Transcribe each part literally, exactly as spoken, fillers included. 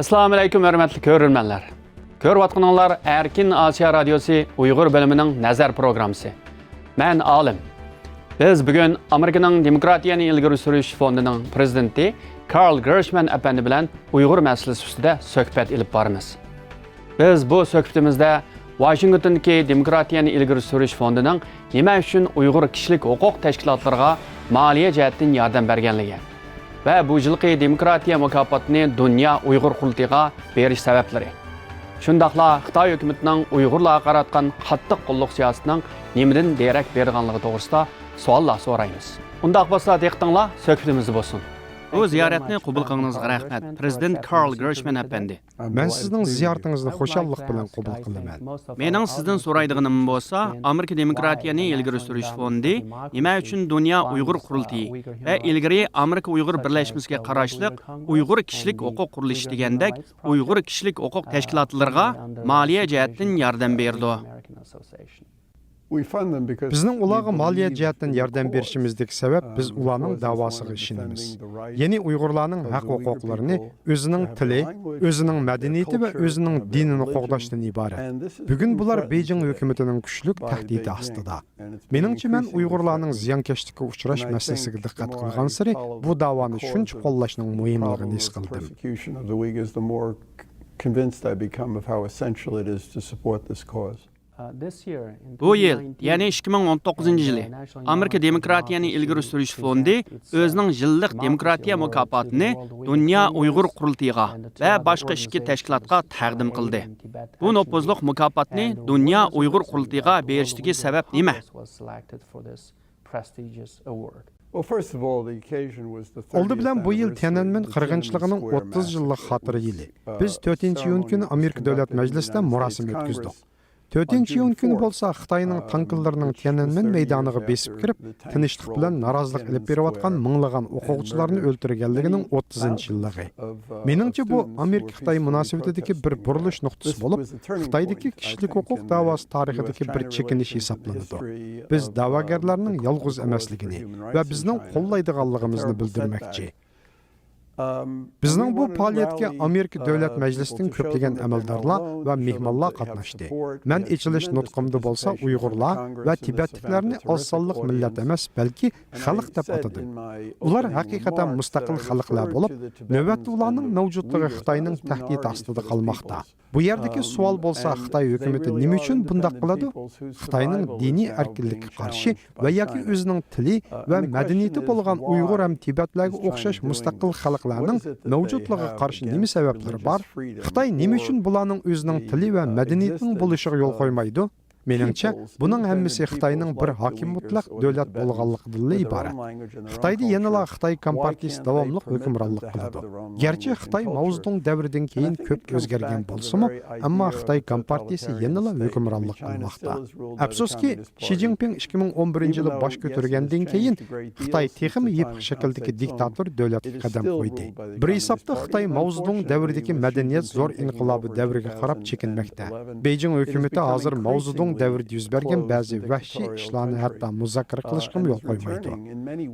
ئەسسالامۇئەلەيكۇم، ھۆرمەتلىك كۆرۈرمەنلەر. كۆرۈۋاتقىنىڭلار ئەركىن ئاسىيا رادىيوسى ئۇيغۇر بۆلۈمىنىڭ نەزەر پروگراممىسى. مەن ئالىم. بىز بۈگۈن ئامېرىكىنىڭ دېموكراتىيەنى ئىلگىرى سۈرۈش فوندىنىڭ پرېزىدېنتى كارل گېرشمەن ئەپەندى بىلەن ئۇيغۇر مەسىلىسى ئۈستىدە سۆھبەت ئېلىپ بارىمىز. بىز بۇ سۆھبىتىمىزدە ۋاشىنگتوندىكى دېموكراتىيەنى ئىلگىرى سۈرۈش فوندىنىڭ نېمە ئۈچۈن ئۇيغۇر كىشىلىك ھوقۇق تەشكىلاتلىرىغا مالىيە جەھەتتىن ياردەم بەرگەنلىكى ۋە بۇ يىلقى دېموكراتىيە مۇكاپاتىنى دۇنيا ئۇيغۇر قۇرۇلتىيىغا بېرىش سەۋەبلىرى، شۇنداقلا خىتاي ھۆكۈمىتىنىڭ ئۇيغۇرلارغا قاراتقان قاتتىق قوللۇق سىياسىتىنىڭ نېمىدىن دېرەك بېرىدىغانلىقى توغرىسىدا سوئاللار سورايمىز. ئۇنداق بولسا، دىققىتىڭلار سۆھبىتىمىزدە بولسۇن. بۇ زىيارەتنى قوبۇل قىلغىنىڭىزغا رەھمەت، پرېزىدېنت كارل گېرشمەن ئەپەندى. مەن سىزنىڭ زىيارىتىڭىزنى خۇشاللىق بىلەن قوبۇل قىلىمەن. مېنىڭ سىزدىن سورايدىغىنىم بولسا، ئامېرىكا دېموكراتىيەنى ئىلگىرى سۈرۈش فوندى نېمە ئۈچۈن دۇنيا ئۇيغۇر قۇرۇلتىيى ۋە ئىلگىرى ئامېرىكا ئۇيغۇر بىرلەشمىسىگە قاراشلىق ئۇيغۇر كىشىلىك ھوقۇق قۇرۇلۇشى دېگەندەك ئۇيغۇر كىشىلىك ھوقۇق تەشكىلاتلىرىغا مالىيە جەھەتتىن ياردەم بېرىدۇ؟ بىزنىڭ ئۇلارغا مالىيە جەھەتتىن ياردەم بېرىشىمىزدىكى سەۋەب، بىز ئۇلارنىڭ داۋاسىغا ئىشىنىمىز. يەنى ئۇيغۇرلارنىڭ ھەق ھوقۇقلىرىنى، ئۆزىنىڭ تىلى، ئۆزىنىڭ مەدەنىيىتى ۋە ئۆزىنىڭ دىنىنى قوغداشتىن ئىبارەت. بۈگۈن بۇلار بېيجىڭ ھۆكۈمىتىنىڭ كۈچلۈك تەھدىتى ئاستىدا. مېنىڭچە، مەن ئۇيغۇرلارنىڭ زىيانكەشلىككە ئۇچراش مەسىلىسىگە دىققەت قىلغانسېرى، بۇ داۋانى شۇنچە قوللاشنىڭ مۇھىملىقىنى ھېس قىلدىم. Convinced I become of how essential it is to support this cause. بۇ يىل، يەنى ئىككى مىڭ ئون توققۇزىنچى يىلى، ئامېرىكا دېموكراتىيەنى ئىلگىرى سۈرۈش فوندى ئۆزىنىڭ يىللىق دېموكراتىيە مۇكاپاتىنى دۇنيا ئۇيغۇر قۇرۇلتىيىغا ۋە باشقا ئىككى تەشكىلاتقا تەقدىم قىلدى. بۇ نوپۇزلۇق مۇكاپاتنى دۇنيا ئۇيغۇر قۇرۇلتىيىغا بېرىشتىكى سەۋەب نېمە؟ ئالدى بىلەن، بۇ يىل تيەنئەنمېن قىرغىنچىلىقىنىڭ ئوتتۇز يىللىق خاتىرە يىلى. بىز تۆتىنچى ئىيۇن كۈنى ئامېرىكا دۆلەت مەجلىسىدە مۇراسىم ئۆتكۈزدۇق. تۆتىنچى ئىيۇن كۈنى بولسا خىتاينىڭ تانكىلىرىنىڭ تيەنئەنمېن مەيدانىغا بېسىپ كىرىپ، تىنچلىق بىلەن نارازىلىق ئېلىپ بېرىۋاتقان مىڭلىغان ئوقۇغۇچىلارنى ئۆلتۈرگەنلىكىنىڭ ئوتتۇزىنچى يىللىقى. مېنىڭچە، بۇ ئامېرىكا-خىتاي مۇناسىۋىتىدىكى بىر بۇرۇلۇش نۇقتىسى بولۇپ، خىتايدىكى كىشىلىك ھوقۇق داۋاسى تارىخىدىكى بىر چېكىنىش ھېسابلىنىدۇ. بىز دەۋاگەرلەرنىڭ يالغۇز ئەمەسلىكىنى ۋە بىزنىڭ قوللايدىغانلىقىمىزنى بىلدۈرمەكچى. بىزنىڭ بۇ پائالىيەتكە ئامېرىكا دۆلەت مەجلىسىدىن كۆپلىگەن ئەمەلدارلار ۋە مېھمانلار قاتناشتى. مەن ئېچىلىش نۇتقۇمدا بولسا ئۇيغۇرلار ۋە تىبەتلىكلەرنى ئاز سانلىق مىللەت ئەمەس، بەلكى خەلق دەپ ئاتىدىم. ئۇلار ھەقىقەتەن مۇستەقىل خەلقلەر بولۇپ، نۆۋەتتە ئۇلارنىڭ مەۋجۇتلۇقى خىتاينىڭ تەھدىتى ئاستىدا قالماقتا. بۇ يەردىكى سوئال بولسا، خىتاي ھۆكۈمىتى نېمە ئۈچۈن بۇنداق قىلىدۇ؟ خىتاينىڭ دىنىي ئەركىنلىككە قارشى ۋە ياكى ئۆزىنىڭ تىلى ۋە مەدەنىيىتى بولغان ئۇيغۇر ھەم تىبەتلەرگە ئوخشاش مۇستەقىل خەلقلەرنىڭ مەۋجۇتلۇقىغا قارشى نېمە سەۋەبلىرى بار؟ خىتاي نېمە ئۈچۈن بۇلارنىڭ ئۆزىنىڭ تىلى ۋە مەدەنىيىتىنىڭ بولۇشىغا يول قويمايدۇ؟ مېنىڭچە، بۇنىڭ ھەممىسى خىتاينىڭ بىر ھاكىم مۇتلەق دۆلەت بولغانلىقىدىنلا ئىبارەت. خىتايدا يەنىلا خىتاي كومپارتىيىسى داۋاملىق ھۆكۈمرانلىق قىلىدۇ. گەرچە خىتاي ماۋزېدۇڭ دەۋرىدىن كېيىن كۆپ ئۆزگەرگەن بولسىمۇ، ئەمما خىتاي كومپارتىيىسى يەنىلا ھۆكۈمرانلىق قىلماقتا. ئەپسۇسكى، شى جىنپىڭ ئىككى مىڭ ئون بىرىنچى يىلى باش كۆتۈرگەندىن كېيىن، خىتاي تېخىمۇ يېپىق شەكىلدىكى دىكتاتور دۆلەتكە قەدەم قويدى. بىر ھېسابتا خىتاي ماۋزېدۇڭ دەۋرىدىكى مەدەنىيەت زور ئىنقىلابى دەۋرىگە قاراپ چېكىنمەكتە. بېيجىڭ ھۆكۈمىتى ھازىر ماۋزېدۇڭ دەۋرىدە يۈز بەرگەن بەزى ۋەھشىي ئىشلارنى ھەتتا مۇزاكىرە قىلىشقىمۇ يول قويمايدۇ.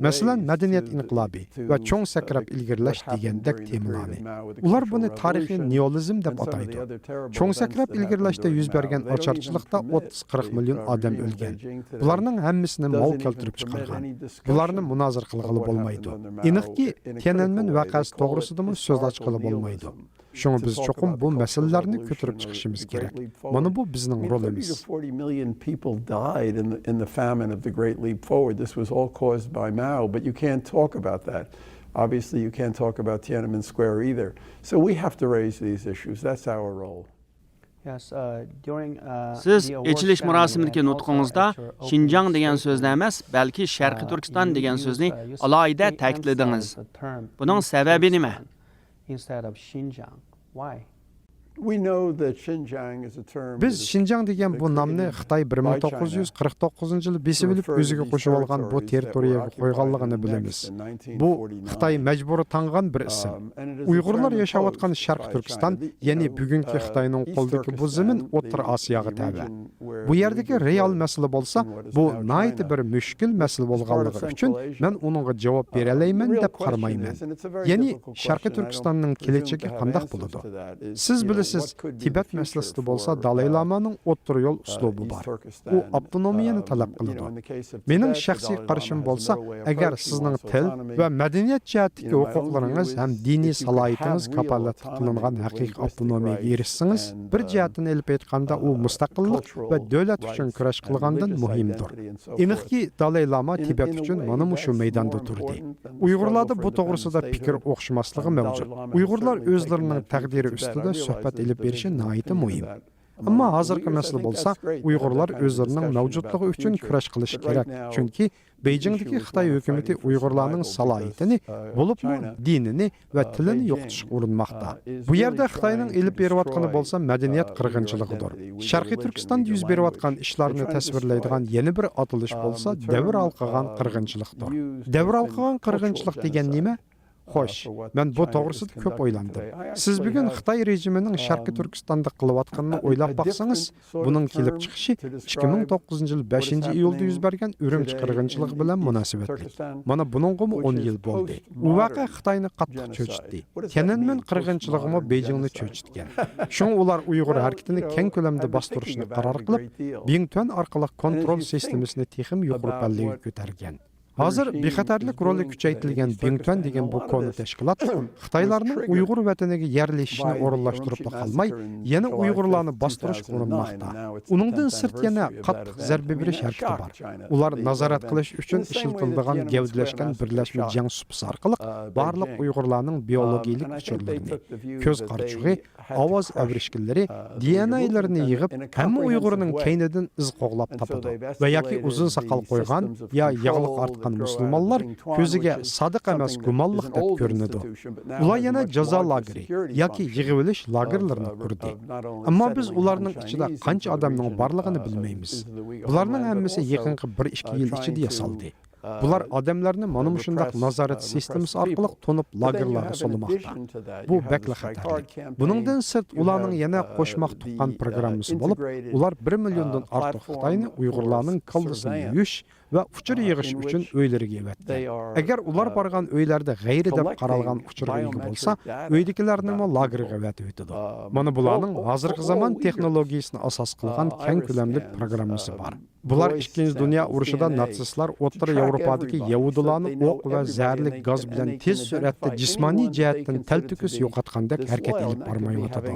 مەسىلەن، مەدەنىيەت ئىنقىلابى ۋە چوڭ سەكرەپ ئىلگىرىلەش دېگەندەك تېمىلارنى. ئۇلار بۇنى تارىخىي نېئولىزم دەپ ئاتايدۇ. چوڭ سەكرەپ ئىلگىرىلەشتە يۈز بەرگەن ئاچارچىلىقتا ئوتتۇز قىرىق مىليون ئادەم ئۆلگەن. بۇلارنىڭ ھەممىسىنى ماۋ كەلتۈرۈپ چىقارغان. بۇلارنى مۇنازىرە قىلغىلى بولمايدۇ. ئېنىقكى، تيەنئەنمېن ۋەقەسى توغرىسىدىمۇ سۆز ئاچقىلى بولمايدۇ. شۇڭا بىز چوقۇم بۇ مەسىلىلەرنى كۆتۈرۈپ چىقىشىمىز كېرەك. مانا بۇ بىزنىڭ رولىمىز. Forty million people died in the, in the famine of the Great Leap Forward. This was all caused by Mao, but you can't talk about that. Obviously, you can't talk about Tiananmen Square either. So we have to raise these issues. That's our role. سىز ئېچىلىش مۇراسىمىدىكى نۇتقىڭىزدا شىنجاڭ دېگەن سۆزنى ئەمەس، بەلكى شەرقىي تۈركىستان دېگەن سۆزنى ئالاھىدە تەكىتلىدىڭىز. بۇنىڭ سەۋەبى نېمە؟ بىز شىنجاڭ دېگەن بۇ نامنى خىتاي بىر مىڭ توققۇز يۈز قىرىق توققۇزىنچى يىلى بېسىۋېلىپ ئۆزىگە قوشۇۋالغان بۇ تېررىتورىيەگە قويغانلىقىنى بىلىمىز. بۇ خىتاي مەجبۇرىي تاڭغان بىر ئىسىم. ئۇيغۇرلار ياشاۋاتقان شەرقىي تۈركىستان، يەنى بۈگۈنكى خىتاينىڭ قولىدىكى بۇ زېمىن ئوتتۇرا ئاسىياغا تەۋە. بۇ يەردىكى رېئال مەسىلە بولسا، بۇ ناھايىتى بىر مۈشكۈل مەسىلە بولغانلىقى ئۈچۈن مەن ئۇنىڭغا جاۋاب بېرەلەيمەن دەپ قارىمايمەن. يەنى شەرقىي تۈركىستاننىڭ كېلەچىكى قانداق بولىدۇ؟ سىز بىلىسىز، تىبەت مەسىلىسىدە بولسا دالاي لامانىڭ ئوتتۇرا يول ئۇسلۇبى بار. ئۇ ئاپتونومىيەنى تەلەپ قىلىدۇ. مېنىڭ شەخسىي قارىشىم بولسا، ئەگەر سىزنىڭ تىل ۋە مەدەنىيەت جەھەتتىكى ھوقۇقلىرىڭىز ھەم دىنىي سالاھىيىتىڭىز كاپالەتلىك قىلىنغان ھەقىقىي ئاپتونومىيەگە ئېرىشسىڭىز، بىر جەھەتتىن ئېلىپ ئېيتقاندا، ئۇ مۇستەقىللىق ۋە دۆلەت ئۈچۈن كۈرەش قىلغاندىن مۇھىمدۇر. ئېنىقكى، دالاي لاما تىبەت ئۈچۈن مانا مۇشۇ مەيداندا تۇردى. ئۇيغۇرلاردا بۇ توغرىسىدا پىكىر ئوخشىماسلىقى مەۋجۇت. ئۇيغۇرلار ئۆزلىرىنىڭ تەقدىرى ئۈستىدە سۆھبەت ئېلىپ بېرىشى ناھايىتى مۇھىم. ئەمما ھازىرقى مەسىلە بولسا، ئۇيغۇرلار ئۆزلىرىنىڭ مەۋجۇتلۇقى ئۈچۈن كۈرەش قىلىشى كېرەك، چۈنكى بېيجىڭدىكى خىتاي ھۆكۈمىتى ئۇيغۇرلارنىڭ سالاھىيىتىنى، بولۇپمۇ دىنىنى ۋە تىلىنى يوقىتىشقا ئۇرۇنماقتا. بۇ يەردە خىتاينىڭ ئېلىپ بېرىۋاتقىنى بولسا مەدەنىيەت قىرغىنچىلىقىدۇر. شەرقىي تۈركىستاندا يۈز بېرىۋاتقان ئىشلارنى تەسۋىرلەيدىغان يەنە بىر ئاتىلىش بولسا دەۋر ھالقىغان قىرغىنچىلىقتۇر. دەۋر ھالقىغان قىرغىنچىلىق دېگەن نېمە؟ خوش، مەن بۇ توغرىسىدا كۆپ ئويلاندىم. سىز بۈگۈن خىتاي رېجىمىنىڭ شەرقىي تۈركىستاندا قىلىۋاتقىنىنى ئويلاپ باقسىڭىز، بۇنىڭ كېلىپ چىقىشى ئىككى مىڭ توققۇزىنچى يىل بەشىنچى ئىيۇلدا يۈز بەرگەن ئۈرۈمچى قىرغىنچىلىقى بىلەن مۇناسىۋەتلىك. مانا بۇنىڭغىمۇ ئون يىل بولدى. ئۇ ۋەقە خىتاينى قاتتىق چۆچۈتتى. تيەنئەنمېن قىرغىنچىلىقىمۇ بېيجىڭنى چۆچۈتكەن. شۇڭا ئۇلار ئۇيغۇر ھەرىكىتىنى كەڭ كۆلەمدە باستۇرۇشنى قارار قىلىپ، بىڭتۈەن ئارقىلىق كونترول سىستېمىسىنى تېخىمۇ يۇقىرى پەللىگە كۆتەرگەن. ھازىر بىخەتەرلىك رولى كۈچەيتىلگەن بىڭتۈەن دېگەن بۇ كونا تەشكىلات خىتايلارنىڭ ئۇيغۇر ۋەتىنىگە يەرلىشىشىنى ئورۇنلاشتۇرۇپلا قالماي، يەنە ئۇيغۇرلارنى باستۇرۇشقا ئۇرۇنماقتا. ئۇنىڭدىن سىرت يەنە قاتتىق زەربە بېرىش ھەرىكىتى بار. ئۇلار نازارەت قىلىش ئۈچۈن ئىشلىتىلىدىغان گەۋدىلەشكەن بىرلەشمە جەڭ سۇپىسى ئارقىلىق بارلىق ئۇيغۇرلارنىڭ بىيولوگىيىلىك ئۇچۇرلىرىنى، كۆز قارىچۇقى، ئاۋاز ئەۋرىشكىنلىرى، دى ئېن ئېلىرىنى يىغىپ، ھەممە ئۇيغۇرنىڭ كەينىدىن ئىز قوغلاپ تاپىدۇ ۋە ياكى ئۇزۇن ساقال قويغان يا ياغلىق ئارتقان مۇسۇلمانلار كۆزىگە سادىق ئەمەس، گۇمانلىق دەپ كۆرۈنىدۇ. ئۇلار يەنە جازا لاگېرى ياكى يىغىۋېلىش لاگېرلىرىنى قۇردى. ئەمما بىز ئۇلارنىڭ ئىچىدە قانچە ئادەمنىڭ بارلىقىنى بىلمەيمىز. بۇلارنىڭ ھەممىسى يېقىنقى بىر ئىككى يىل ئىچىدە ياسالدى. بۇلار ئادەملەرنى مانا مۇشۇنداق نازارەت سىستېمىسى ئارقىلىق تونۇپ لاگېرلارغا سولىماقتا. بۇ بەكلا خەتەرلىك. بۇنىڭدىن سىرت، ئۇلارنىڭ يەنە قوشماق تۇغقان پروگراممىسى بولۇپ، ئۇلار بىر مىليوندىن ئارتۇق خىتاينى ئۇيغۇرلارنىڭ كاللىسىنى يۇيۇش ۋە ئۇچۇر يىغىش ئۈچۈن ئۆيلىرىگە ئەۋەتكەن. ئەگەر ئۇلار بارغان ئۆيلەردە غەيرىي دەپ قارالغان ئۇچۇرغا ئىگە بولسا، ئۆيدىكىلەرنىمۇ لاگېرغا ئەۋەتىۋېتىدۇ. مانا بۇلارنىڭ ھازىرقى زامان تېخنولوگىيىسىنى ئاساس قىلغان كەڭ كۆلەملىك پروگراممىسى بار. بۇلار ئىككىنچى دۇنيا ئۇرۇشىدا ناتسىستلار ئوتتۇرا ياۋروپادىكى يەھۇدىيلارنى ئوق ۋە زەھەرلىك گاز بىلەن تېز سۈرئەتتە جىسمانىي جەھەتتىن تەلتۆكۈس يوقاتقاندەك ھەرىكەت ئېلىپ بارمايۋاتىدۇ.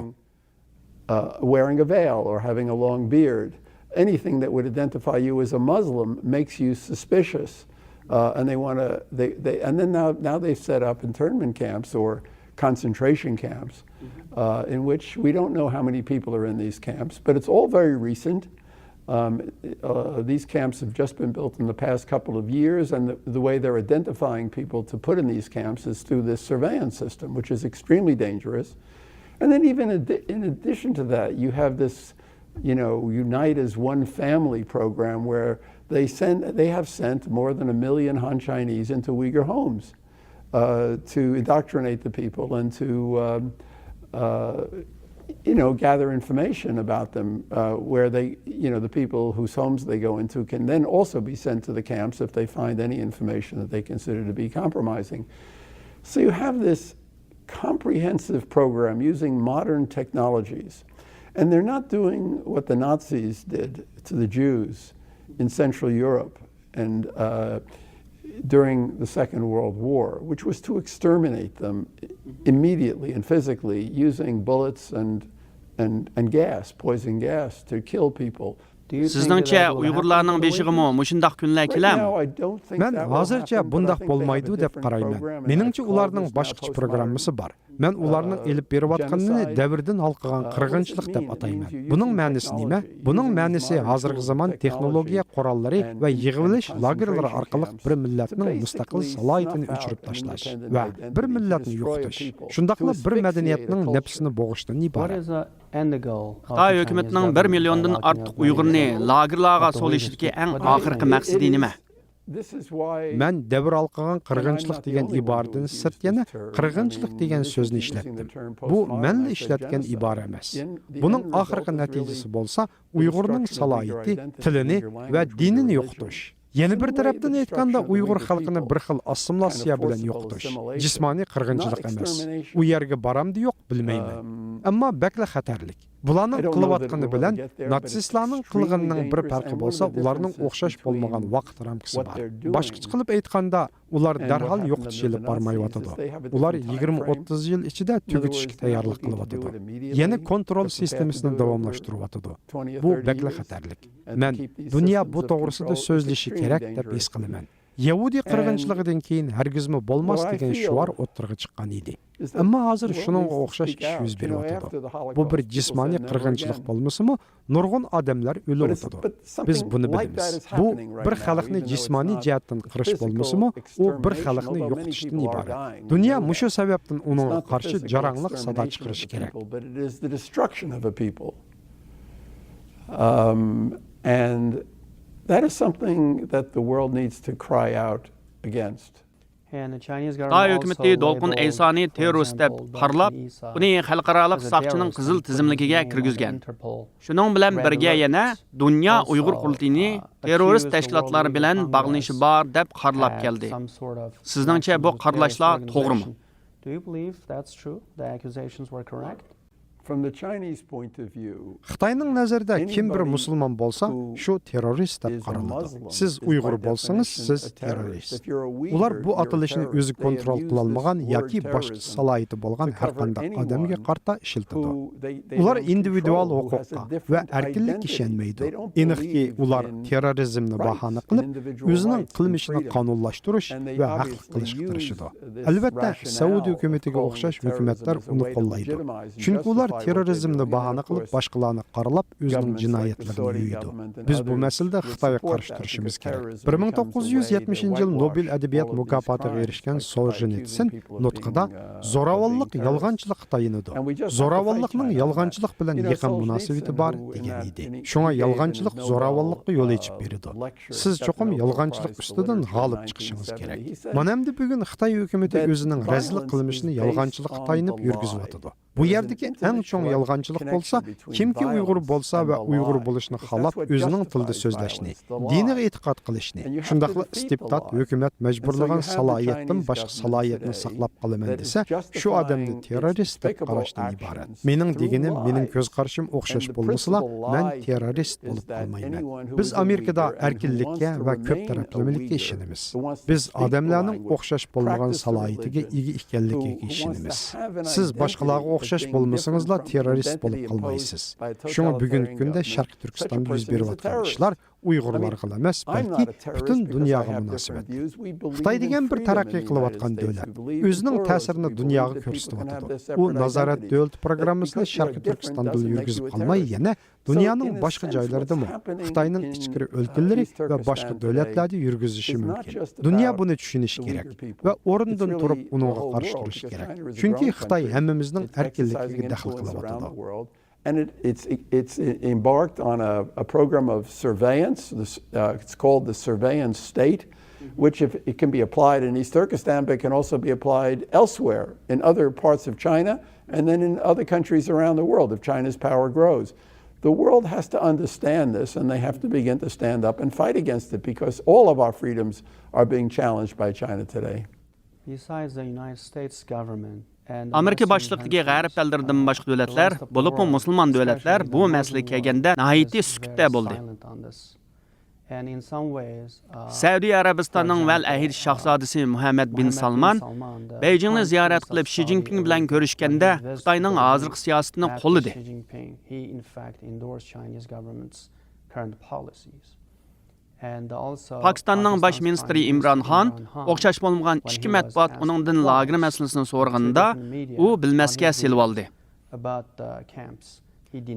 Uh, wearing a veil or having a long beard, anything that would identify you as a Muslim makes you suspicious. Uh, and they want to, they, they, and then now, now they've set up internment camps or concentration camps uh, in which we don't know how many people are in these camps, but it's all very recent. Um, uh, these camps have just been built in the past couple of years, and the, the way they're identifying people to put in these camps is through this surveillance system, which is extremely dangerous. And then, even in addition to that, you have this, you know, Unite as One Family program where they send, they have sent more than a million Han Chinese into Uyghur homes uh, to indoctrinate the people and to, um, uh, you know, gather information about them, uh, where they, you know, the people whose homes they go into can then also be sent to the camps if they find any information that they consider to be compromising. So you have this comprehensive program using modern technologies. And they're not doing what the Nazis did to the Jews in Central Europe and uh, during the Second World War, which was to exterminate them immediately and physically using bullets and, and, and gas, poison gas, to kill people. سىزنىڭچە ئۇيغۇرلارنىڭ بېشىغىمۇ مۇشۇنداق كۈنلەر كېلەر؟ مەن ھازىرچە بۇنداق بولمايدۇ دەپ قارايمەن. مېنىڭچە ئۇلارنىڭ باشقىچە پروگراممىسى بار. مەن ئۇلارنىڭ ئېلىپ بېرىۋاتقىنىنى دەۋردىن ھالقىغان قىرغىنچىلىق دەپ ئاتايمەن. بۇنىڭ مەنىسى نېمە؟ بۇنىڭ مەنىسى ھازىرقى زامان تېخنولوگىيە قوراللىرى ۋە يىغىۋېلىش لاگېرلىرى ئارقىلىق بىر مىللەتنىڭ مۇستەقىل سالاھىيىتىنى ئۆچۈرۈپ تاشلاش ۋە بىر مىللەتنى يوقىتىش، شۇنداقلا بىر مەدەنىيەتنىڭ نەپسىنى بوغۇشتىن ئىبارەت. خىتاي ھۆكۈمىتىنىڭ بىر مىليوندىن ئارتۇق ئۇيغۇرنى لاگېرلارغا سولىشىدىكى ئەڭ ئاخىرقى مەقسىتى نېمە؟ مەن دەۋر ھالقىغان قىرغىنچىلىق دېگەن ئىبارىدىن سىرت يەنە قىرغىنچىلىق دېگەن سۆزنى ئىشلەتتىم. بۇ مەنلا ئىشلەتكەن ئىبارە ئەمەس. بۇنىڭ ئاخىرقى نەتىجىسى بولسا ئۇيغۇرنىڭ سالاھىيىتى، تىلىنى ۋە دىنىنى يوقىتىش. يەنە بىر تەرەپتىن ئېيتقاندا، ئۇيغۇر خەلقىنى بىر خىل ئاسسىمىلياتسىيە بىلەن يوقىتىش. جىسمانىي قىرغىنچىلىق ئەمەس. ئۇ يەرگە بارامدۇ يوق بىلمەيمەن. ئەمما بەكلا خەتەرلىك. بۇلارنىڭ قىلىۋاتقىنى بىلەن ناتسىستلارنىڭ قىلغىنىنىڭ بىر پەرقى بولسا، ئۇلارنىڭ ئوخشاش بولمىغان ۋاقىت رامكىسى بار. باشقىچە قىلىپ ئېيتقاندا، ئۇلار دەرھال يوقىتىش ئېلىپ بارمايۋاتىدۇ. ئۇلار يىگىرمە ئوتتۇز يىل ئىچىدە تۈگىتىشكە تەييارلىق قىلىۋاتىدۇ. يەنە كونترول سىستېمىسىنى داۋاملاشتۇرۇۋاتىدۇ. بۇ بەكلا خەتەرلىك. مەن دۇنيا بۇ توغرىسىدا سۆزلىشى كېرەك دەپ ھېس قىلىمەن. يەھۇدىي قىرغىنچىلىقىدىن كېيىن ھەرگىزمۇ بولماس دېگەن شوئار ئوتتۇرىغا چىققان ئىدى. ئەمما ھازىر شۇنىڭغا ئوخشاش ئىش يۈز بېرىۋاتىدۇ. بۇ بىر جىسمانىي قىرغىنچىلىق بولمىسىمۇ، نۇرغۇن ئادەملەر ئۆلۈۋاتىدۇ. بىز بۇنى بىلىمىز. بۇ بىر خەلقنى جىسمانىي جەھەتتىن قىرىش بولمىسىمۇ، ئۇ بىر خەلقنى يوقىتىشتىن ئىبارەت. دۇنيا مۇشۇ سەۋەبتىن ئۇنىڭغا قارشى جاراڭلىق سادا چىقىرىشى كېرەك. Um, and that is something that the world needs to cry out against. خىتاي ھۆكۈمىتى دولقۇن ئەيسانى تېررورىست دەپ قارىلاپ، ئۇنى خەلقئارالىق ساقچىنىڭ قىزىل تىزىملىكىگە كىرگۈزگەن. شۇنىڭ بىلەن بىرگە يەنە دۇنيا ئۇيغۇر قۇرۇلتىيىنى تېررورىست تەشكىلاتلار بىلەن باغلىنىشى بار دەپ قارىلاپ كەلدى. سىزنىڭچە بۇ قارىلاشلار توغرىمۇ؟ خىتاينىڭ نەزىرىدە كىم بىر مۇسۇلمان بولسا، شۇ تېررورىست دەپ قارىلىدۇ. سىز ئۇيغۇر بولسىڭىز، سىز تېررورىست. ئۇلار بۇ ئاتىلىشنى ئۆزى كونترول قىلالمىغان ياكى باشقىچە سالاھىيىتى بولغان ھەرقانداق ئادەمگە قارىتا ئىشلىتىدۇ. ئۇلار ئىندىۋىدۇئال ھوقۇققا ۋە ئەركىنلىككە ئىشەنمەيدۇ. ئېنىقكى، ئۇلار تېررورىزمنى باھانە قىلىپ، ئۆزىنىڭ قىلمىشىنى قانۇنلاشتۇرۇش ۋە ھەقلىق قىلىشقا تىرىشىدۇ. ئەلۋەتتە، سەئۇدى ھۆكۈمىتىگە ئوخشاش ھۆكۈمەتلەر ئۇنى قوللايدۇ. چۈنكى ئۇلار تېررورىزمنى باھانە قىلىپ، باشقىلارنى قارىلاپ، ئۆزىنىڭ جىنايەتلىرىنى يويىدۇ. بىز بۇ مەسىلىدە خىتايغا قارشى تۇرۇشىمىز كېرەك. بىر مىڭ توققۇز يۈز يەتمىشىنچى يىل نوبېل ئەدەبىيات مۇكاپاتىغا ئېرىشكەن سولژېنىتسىن نۇتقىدا، زوراۋانلىق يالغانچىلىققا تايىنىدۇ. زوراۋانلىقنىڭ يالغانچىلىق بىلەن يېقىن مۇناسىۋىتى بار، دېگەن ئىدى. شۇڭا يالغانچىلىق زوراۋانلىققا يول ئېچىپ بېرىدۇ. سىز چوقۇم يالغانچىلىق ئۈستىدىن غالىب چىقىشىڭىز كېرەك. مانا ئەمدى بۈگۈن خىتاي ھۆكۈمىتى ئۆزىنىڭ رەزىل قىلمىشىنى يالغانچىلىققا تايىنىپ يۈرگۈزۈۋاتىدۇ. بۇ يەردىكى ئەڭ چوڭ يالغانچىلىق بولسا، كىمكى ئۇيغۇر بولسا ۋە ئۇيغۇر بولۇشنى خالاپ، ئۆزىنىڭ تىلىدا سۆزلەشنى، دىنىغا ئېتىقاد قىلىشنى، شۇنداقلا ئىستىبدات ھۆكۈمەت مەجبۇرلىغان سالاھىيەتتىن باشقا سالاھىيەتنى ساقلاپ قالىمەن دېسە، شۇ ئادەمنى تېررورىست دەپ قاراشتىن ئىبارەت. مېنىڭ دېگىنىم، مېنىڭ كۆز قارىشىم ئوخشاش بولمىسىلا، مەن تېررورىست بولۇپ قالمايمەن. بىز ئامېرىكىدا ئەركىنلىككە ۋە كۆپ تەرەپلىمىلىككە ئىشىنىمىز. بىز ئادەملەرنىڭ ئوخشاش بولمىغان سالاھىيىتىگە ئىگە ئىكەنلىكىگە ئىشىنىمىز. سىز باشقىلارغا ئوخشاش بولمىسىڭىزلا تېررورىست بولۇپ قالمايسىز. شۇڭا بۈگۈنكى كۈندە شەرقىي تۈركىستاندا يۈز بېرىۋاتقان ئىشلار ئۇيغۇرلارغىلا ئەمەس، بەلكى پۈتۈن دۇنياغا مۇناسىۋەتلىك. خىتاي دېگەن بىر تەرەققىي قىلىۋاتقان دۆلەت. ئۆزىنىڭ تەسىرىنى دۇنياغا كۆرسىتىۋاتىدۇ. ئۇ نازارەت دۆلىتى پروگراممىسىنى شەرقىي تۈركىستاندىلا يۈرگۈزۈپ قالماي، يەنە دۇنيانىڭ باشقا جايلىرىدىمۇ خىتاينىڭ ئىچكىرى ئۆلكىلىرى ۋە باشقا دۆلەتلەردە يۈرگۈزۈشى مۇمكىن. دۇنيا بۇنى چۈشىنىشى كېرەك ۋە ئورنىدىن تۇرۇپ ئۇنىڭغا قارشى تۇرۇشى كېرەك. چۈنكى خىتاي ھەممىمىزنىڭ ئەركىنلىكىگە دەخلى قىلىۋاتىدۇ. And it, it's, it's embarked on a, a program of surveillance. This, uh, it's called the surveillance state, which if, it can be applied in East Turkestan, but it can also be applied elsewhere in other parts of China and then in other countries around the world if China's power grows. The world has to understand this, and they have to begin to stand up and fight against it because all of our freedoms are being challenged by China today. ئامېرىكا باشلىقىدىكى غەرب ئەللىرىدىن باشقا دۆلەتلەر، بولۇپمۇ مۇسۇلمان دۆلەتلەر بۇ مەسىلىگە كەلگەندە ناھايىتى سۈكۈتتە بولدى. سەئۇدى ئەرەبىستاننىڭ ۋەل ئەھد شاھزادىسى مۇھەممەد بىن سالمان بېيجىڭنى زىيارەت قىلىپ، شى جىنپىڭ بىلەن كۆرۈشكەندە خىتاينىڭ ھازىرقى سىياسىتىنى قوللىدى. پاكىستاننىڭ باش مىنىستىرى ئىمران خان ئوخشاش بولمىغان ئىككى مەتبۇئات ئۇنىڭدىن لاگېر مەسىلىسىنى سورىغىنىدا، ئۇ بىلمەسكە سېلىۋالدى.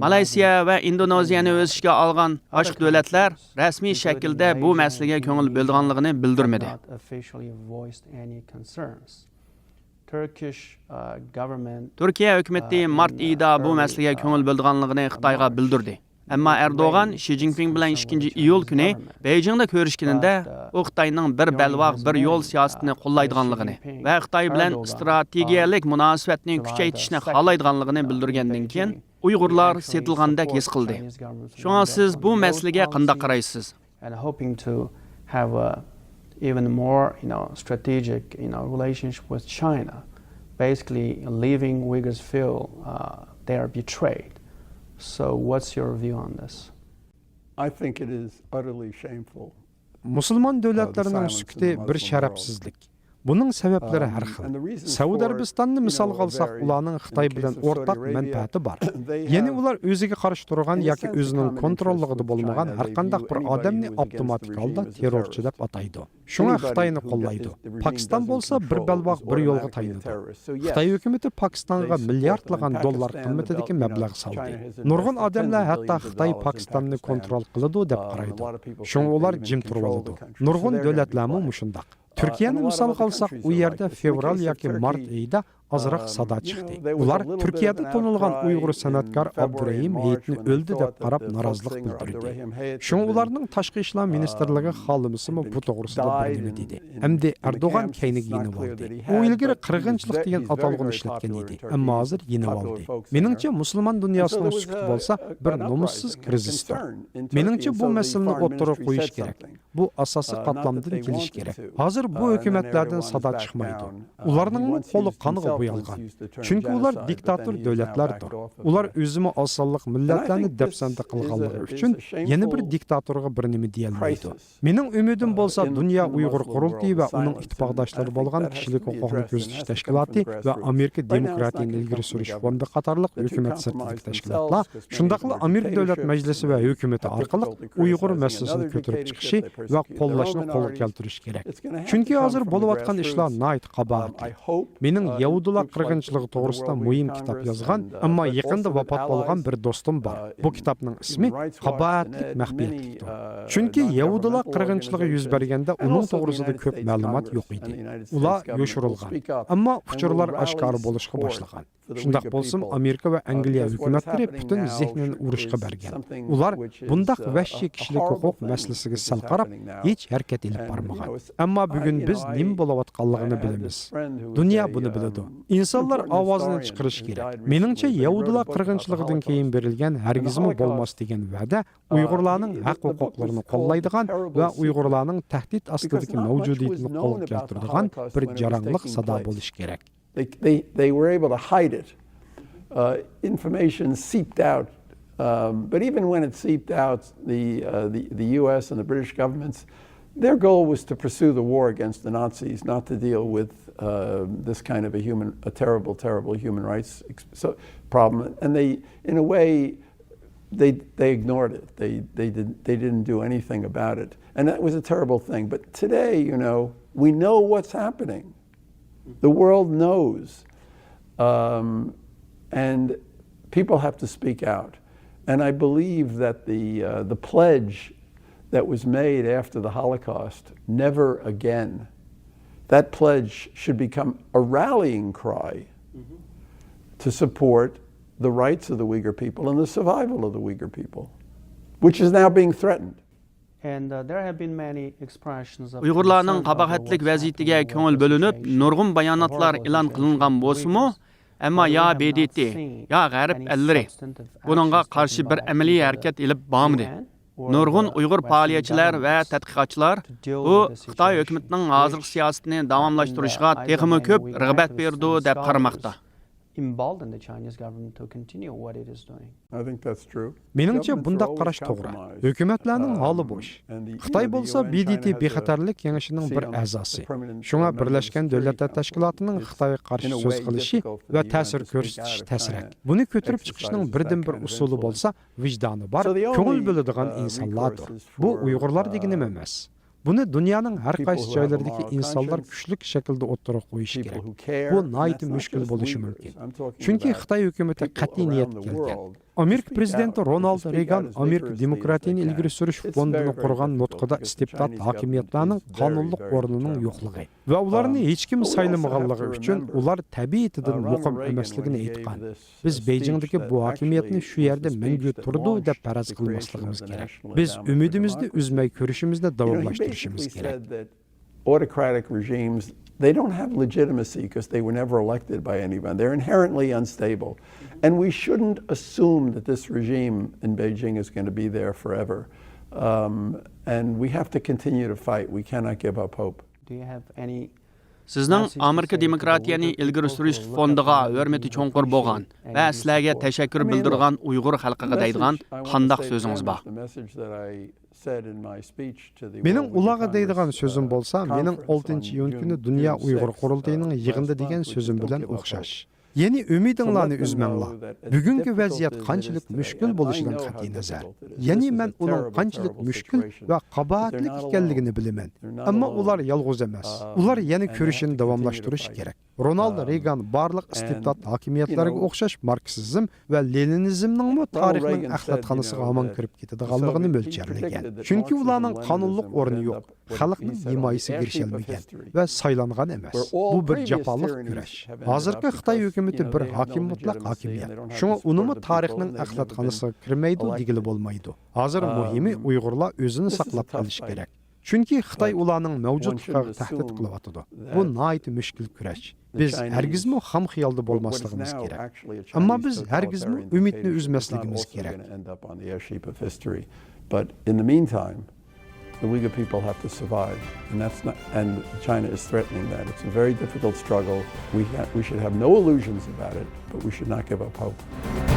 مالايسىيە ۋە ئىندونېزىيەنى ئۆز ئىچىگە ئالغان باشقا دۆلەتلەر رەسمىي شەكىلدە بۇ مەسىلىگە كۆڭۈل بۆلىدىغانلىقىنى بىلدۈرمىدى. تۈركىيە ھۆكۈمىتى مارت ئېيىدا بۇ مەسىلىگە كۆڭۈل بۆلىدىغانلىقىنى خىتايغا بىلدۈردى. ئەمما ئەردوغان شى جىنپىڭ بىلەن ئىككىنچى ئىيۇل كۈنى بېيجىڭدا كۆرۈشكىنىدە، ئۇ خىتاينىڭ بىر بەلباغ، بىر يول سىياسىتىنى قوللايدىغانلىقىنى ۋە خىتاي بىلەن ئىستراتېگىيەلىك مۇناسىۋەتنى كۈچەيتىشنى خالايدىغانلىقىنى بىلدۈرگەندىن كېيىن، ئۇيغۇرلار سېتىلغاندەك ھېس قىلدى. شۇڭا سىز بۇ مەسىلىگە قانداق قارايسىز؟ And hoping to have a even more, you know, strategic, you know, relationship with China. Basically, leaving Uyghurs feel uh, they are betrayed. So, what's your view on this? I think it is utterly shameful. مۇسۇلمان دۆلەتلىرىنىڭ سۈكۈتى بىر شەرەپسىزلىك. بۇنىڭ سەۋەبلىرى ھەر خىل. سەئۇدى ئەرەبىستاننى مىسالغا ئالساق، ئۇلارنىڭ خىتاي بىلەن ئورتاق مەنپەئەتى بار. يەنى ئۇلار ئۆزىگە قارشى تۇرغان ياكى ئۆزىنىڭ كونتروللۇقىدا بولمىغان ھەرقانداق بىر ئادەمنى ئاپتوماتىك ھالدا تېررورچى دەپ ئاتايدۇ. شۇڭا خىتاينى قوللايدۇ. پاكىستان بولسا بىر بەلباغ بىر يولغا تايىنىدۇ. خىتاي ھۆكۈمىتى پاكىستانغا مىلياردلىغان دوللار قىممىتىدىكى مەبلەغ سالدى. نۇرغۇن ئادەملەر ھەتتا خىتاي پاكىستاننى كونترول قىلىدۇ دەپ قارايدۇ. شۇڭا ئۇلار جىم تۇرۇۋالىدۇ. نۇرغۇن دۆلەتلەرمۇ مۇشۇنداق. تۈركىيەنى مىسالغا ئالساق، ئۇ يەردە فېۋرال ياكى مارت ئېيىدا ئازراق سادا چىقتى. ئۇلار تۈركىيەدە تونۇلغان ئۇيغۇر سەنئەتكار ئابدۇرېھىم ھېيتنى ئۆلدى دەپ قاراپ نارازىلىق بىلدۈردى. شۇڭا ئۇلارنىڭ تاشقى ئىشلار مىنىستىرلىكى خالىمىسىمۇ بۇ توغرىسىدا بىر نېمە دېدى. ئەمدى ئەردوغان كەينىگە يېنىۋالدى. ئۇ ئىلگىرى قىرغىنچىلىق دېگەن ئاتالغۇنى ئىشلەتكەن ئىدى، ئەمما ھازىر يېنىۋالدى. مېنىڭچە، مۇسۇلمان دۇنياسىنىڭ سۈكۈتى بولسا بىر نومۇسسىز كىرىزىستۇر. مېنىڭچە، بۇ مەسىلىنى ئوتتۇرىغا قويۇش كېرەك. بۇ ئاساسىي قاتلامدىن كېلىشى كېرەك. ھازىر بۇ ھۆكۈمەتلەردىن سادا چىقمايدۇ. ئۇلارنىڭمۇ قولى قانغا بويالغان. چۈنكى ئۇلار دىكتاتور دۆلەتلەردۇر. ئۇلار ئۆزىمۇ ئاز سانلىق مىللەتلەرنى دەپسەندە قىلغانلىقى ئۈچۈن يەنە بىر دىكتاتورغا بىر نېمە دېيەلمەيدۇ. مېنىڭ ئۈمىدىم بولسا، دۇنيا ئۇيغۇر قۇرۇلتىيى ۋە ئۇنىڭ ئىتتىپاقداشلىرى بولغان كىشىلىك ھوقۇقنى كۆزىتىش تەشكىلاتى ۋە ئامېرىكا دېموكراتىيىنى ئىلگىرى سۈرۈش فوندى قاتارلىق ھۆكۈمەت سىرتىدىكى تەشكىلاتلار، شۇنداقلا ئامېرىكا دۆلەت مەجلىسى ۋە ھۆكۈمىتى ئارقىلىق ئۇيغۇر مەسىلىسىنى كۆتۈرۈپ چىقىشى ۋە قوللاشنى قولغا كەلتۈرۈشى كېرەك. چۈنكى ھازىر بولۇۋاتقان ئىشلار ناھايىتى قاباھەتلىك. مېنىڭ يەھۇدىيلار قىرغىنچىلىقى توغرىسىدا مۇھىم كىتاب يازغان، ئەمما يېقىندا ۋاپات بولغان بىر دوستۇم بار. بۇ كىتابنىڭ ئىسمى قاباھەتلىك مەخپىيەتلىكتۇر. چۈنكى يەھۇدىيلار قىرغىنچىلىقى يۈز بەرگەندە ئۇنىڭ توغرىسىدا كۆپ مەلۇمات يوق ئىدى. ئۇلار يوشۇرۇلغان. ئەمما ئۇچۇرلار ئاشكارا بولۇشقا باشلىغان. شۇنداق بولسىمۇ، ئامېرىكا ۋە ئەنگلىيە ھۆكۈمەتلىرى پۈتۈن زېھنىنى ئۇرۇشقا بەرگەن. ئۇلار بۇنداق ۋەھشىي كىشىلىك ھوقۇق مەسىلىسىگە سەل قاراپ، ھېچ ھەرىكەت ئېلىپ بارمىغان. ئەمما بۈگۈن بىز نېمە بولۇۋاتقانلىقىنى بىلىمىز. دۇنيا بۇنى بىلىدۇ. ئىنسانلار ئاۋازىنى چىقىرىشى كېرەك. مېنىڭچە، يەھۇدىيلار قىرغىنچىلىقىدىن كېيىن بېرىلگەن ھەرگىزمۇ بولماس دېگەن ۋەدە ئۇيغۇرلارنىڭ ھەق ھوقۇقلىرىنى قوللايدىغان ۋە ئۇيغۇرلارنىڭ تەھدىت ئاستىدىكى مەۋجۇدىيىتىنى قولغا كەلتۈرىدىغان بىر جاراڭلىق سادا بولۇشى كېرەك. They, they, they were able to hide it. Uh, information seeped out. Um, but even when it seeped out, the, uh, the, the U S and the British governments, their goal was to pursue the war against the Nazis, not to deal with uh, this kind of a human, a terrible, terrible human rights ex- so, problem. And they, in a way, they, they ignored it. They, they, did, they didn't do anything about it. And that was a terrible thing. But today, you know, we know what's happening. The world knows. Um, and people have to speak out. And I believe that the, uh, the pledge that was made after the Holocaust, never again, that pledge should become a rallying cry to support the rights of the Uyghur people and the survival of the Uyghur people, which is now being threatened. ئۇيغۇرلارنىڭ قاباھەتلىك ۋەزىيىتىگە كۆڭۈل بۆلۈنۈپ، نۇرغۇن باياناتلار ئېلان قىلىنغان بولسىمۇ، ئەمما يا ب د ت، يا غەرب ئەللىرى بۇنىڭغا قارشى بىر ئەمەلىي ھەرىكەت ئېلىپ بارمىدى. نۇرغۇن ئۇيغۇر پائالىيەتچىلەر ۋە تەتقىقاتچىلار بۇ خىتاي ھۆكۈمىتىنىڭ ھازىرقى سىياسىتىنى داۋاملاشتۇرۇشىغا تېخىمۇ كۆپ رىغبەت بېرىدۇ دەپ قارىماقتا. embolden the Chinese government to continue what it is doing. مېنىڭچە، بۇنداق قاراش توغرا. ھۆكۈمەتلەرنىڭ ھالى بۇ ئىش. خىتاي بولسا بى دى تى بىخەتەرلىك كېڭىشىنىڭ بىر ئەزاسى. شۇڭا بىرلەشكەن دۆلەتلەر تەشكىلاتىنىڭ خىتايغا قارشى سۆز قىلىشى ۋە تەسىر كۆرسىتىشى تەسرەك. بۇنى كۆتۈرۈپ چىقىشنىڭ بىردىنبىر ئۇسۇلى بولسا، ۋىجدانى بار، كۆڭۈل بۆلىدىغان ئىنسانلاردۇر. بۇ ئۇيغۇرلار دېگىنىم ئەمەس. بۇنى دۇنيانىڭ ھەر قايسى جايلىرىدىكى ئىنسانلار كۈچلۈك شەكىلدە ئوتتۇرىغا قويۇشى كېرەك. بۇ ناھايىتى مۈشكۈل بولۇشى مۇمكىن. چۈنكى خىتاي ھۆكۈمىتى قەتئىي نىيەتكە كەلگەن. ئامېرىكا پىرېزىدېنتى رونالد رېيگان ئامېرىكا دېموكراتىيىنى ئىلگىرى سۈرۈش فوندىنى قۇرغان نۇتقىدا ئىستىبدات ھاكىمىيەتلەرنىڭ قانۇنلۇق ئورنىنىڭ يوقلۇقى ۋە ئۇلارنى ھېچكىم سايلىمىغانلىقى ئۈچۈن ئۇلار تەبىئىتىدىن مۇقىم ئەمەسلىكىنى ئېيتقان. بىز بېيجىڭدىكى بۇ ھاكىمىيەتنى شۇ يەردە مەڭگۈ تۇرىدۇ دەپ پەرەز قىلماسلىقىمىز كېرەك. بىز ئۈمىدىمىزنى ئۈزمەي كۈرىشىمىزنى داۋاملاشتۇرۇشىمىز كېرەك. Autocratic regimes, they don't have legitimacy because they were never elected by anyone. They're inherently unstable. And we shouldn't assume that this regime in Beijing is going to be there forever. Um, and we have to continue to fight. We cannot give up hope. سىزنىڭ ئامېرىكا دېموكراتىيەنى ئىلگىرى سۈرۈش فوندىغا ھۆرمىتى چوڭقۇر بولغان ۋە سىلەرگە تەشەككۈر بىلدۈرىدىغان ئۇيغۇر خەلقىگە دەيدىغان قانداق سۆزىڭىز بار؟ مېنىڭ ئۇلارغا دەيدىغان سۆزۈم بولسا، مېنىڭ ئالتىنچى ئىيۇن كۈنى دۇنيا ئۇيغۇر قۇرۇلتىيىنىڭ يىغىنىدا دېگەن سۆزۈم بىلەن ئوخشاش. يەنى ئۈمىدىڭلارنى ئۈزمەڭلار. بۈگۈنكى ۋەزىيەت قانچىلىك مۈشكۈل بولۇشىدىن قەتئىينەزەر. يەنى مەن ئۇنىڭ قانچىلىك مۈشكۈل ۋە قاباھەتلىك ئىكەنلىكىنى بىلىمەن. ئەمما ئۇلار يالغۇز ئەمەس. ئۇلار يەنە كۈرىشىنى داۋاملاشتۇرۇشى كېرەك. رونالد رېيگان بارلىق ئىستىبدات ھاكىمىيەتلەرگە ئوخشاش ماركسىزم ۋە لېنىنىزمنىڭمۇ تارىخنىڭ ئەخلەتخانىسىغا ھامان كىرىپ كېتىدىغانلىقىنى مۆلچەرلىگەن. چۈنكى ئۇلارنىڭ قانۇنلۇق ئورنى يوق، خەلقنىڭ ھىمايىسىگە ئېرىشەلمىگەن ۋە سايلانغان ئەمەس. بۇ بىر جاپالىق كۈرەش. ھازىرقى خىتاي ھۆكۈمىتى بىر ھاكىم مۇتلەق ھاكىمىيەت. شۇڭا ئۇنىمۇ تارىخنىڭ ئەخلەتخانىسىغا كىرمەيدۇ دېگىلى بولمايدۇ. ھازىر مۇھىمى ئۇيغۇرلار ئۆزىنى ساقلاپ قېلىشى كېرەك. چۈنكى خىتاي ئۇلارنىڭ مەۋجۇتلۇقىغا تەھدىت قىلىۋاتىدۇ. بۇ ناھايىتى مۈشكۈل كۈرەش. بىز ھەرگىزمۇ خام خىيالدا بولماسلىقىمىز كېرەك. ئەمما بىز ھەرگىزمۇ ئۈمىدنى ئۈزمەسلىكىمىز كېرەك. But in the meantime, the Uyghur people have to survive, and that's not, and China is threatening that. It's a very difficult struggle. We ha- we should have no illusions about it, but we should not give up hope.